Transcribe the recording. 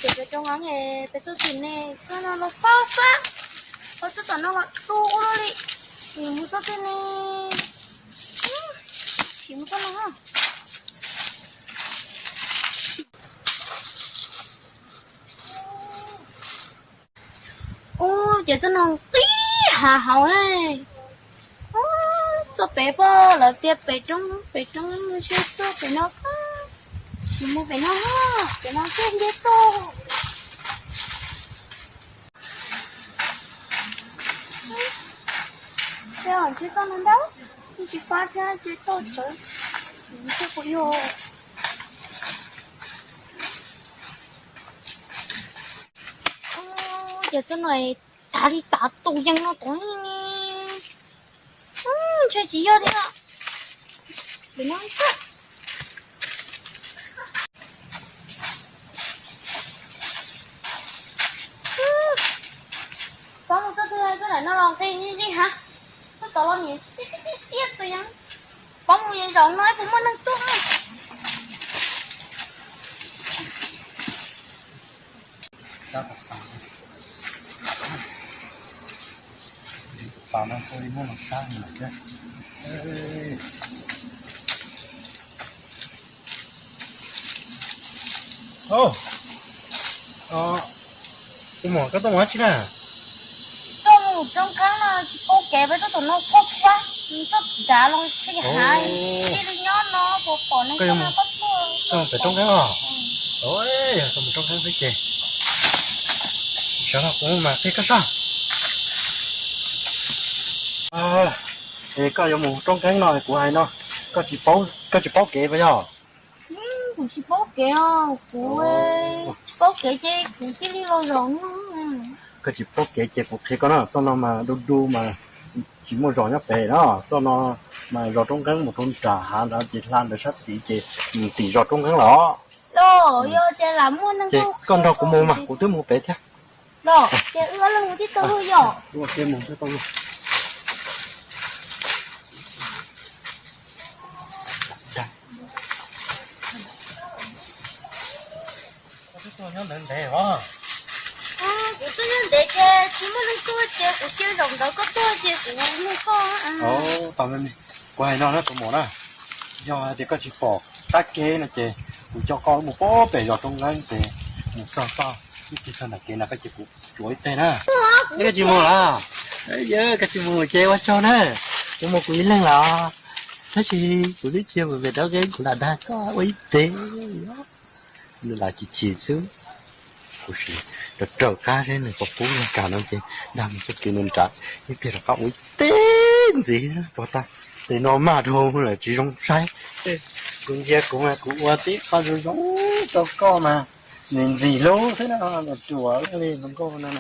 Ces peb roob qeeb es peb tuaj tim ne, txoj no los fab fab, ho txoj tom no los tu ua luaj li. Mus txoj twg ne? Sim mus txoj no. Ub, ces txoj no qib hav hauv ne. Ub, txoj pem poj lawv tias pem roob, pem roob, sib txoj pem no. Sim mus pem no, pem no thiaj nce tau. Ces txoj no ntau, tsis fab thiab ces txoj tsawv, tsis kuv yog. Ces txoj no tav li tav tus yees no tod ne. Ntshe tsis yog thiab. Pab mus txoj twg, txoj ntawm no los nqis nqis nqis hav, txoj tod los nim tiaj tiaj tiaj tus yees. Pab mus yeej zaum no puas muaj neeg tuaj. Tus muam, koj tuaj mus dab tsi na? Tuaj mus roob qeeb no, tsis paub kev, peb tuaj tus no quaj quaj, tuaj nrad los qhia hav, cia li nyob no puas pom neeg tuaj no koj tuaj. Koj mus pem roob qeeb os? Yog koj mus roob qeeb xwb ces sawv los kuv mam qhia koj soj. Es koj yuav mus roob qeeb no kuv hais no, koj tsis paub, koj tsis paub kev puas yog? Kuv tsis paub kev os, kuv tsis paub kev ces kuv cia li los zaum no. Koj tsis paub kev ces kuv qhia koj na, txoj no mas du du mas tsis muaj zos nyob pem na, txoj no mas zos roob qeeb mus rau nram hav ntawd ces hla ntawd sab tid ces mus tim zos roob qeeb lawm os. Ces koj nrog kuv mus mas kuv twb mus pem thiab. Los ces wb ob leeg mus tib tau luag yom? Ua ke mus tib tau luag. Koj twb tuaj nyob ntev ntev os. Kuv tuaj nyob ntev ces tsis muaj neeg tuaj ces kuv cia zaum ntawd koj tuaj ces kuv nug koj. Tau, kuv hais no na tus muam na, yog hais tias koj tsis pom qab kev no ces kuv coj koj mus pem zos roob qeeb ces mus txog txog ib tig txog nram kev no koj cia kuv tsuav ib teg na. Koj tsis mus lawm? Yog koj tsis mus ces ua tsaug na, kuv mus kuv ib leeg lawm. Tab sis kuv twb tsis mus pem roob qeeb, kuv lam dag koj ua ib teg. Nws lam chim chim xwb. Kuv sim raws raws qab seb nws puas pub yog kam no ces dag mus txoj kev nws nram ib pliag rov qab ua ib teg ntxiv puas tag. Ces no maj dhau lawm tsis zoo saib. Kuv ntsia kuv mas kuv ua tib qho zoo zoo rau koj mas nws ntxim hlub xwb na, ruam li hluas nkauj no.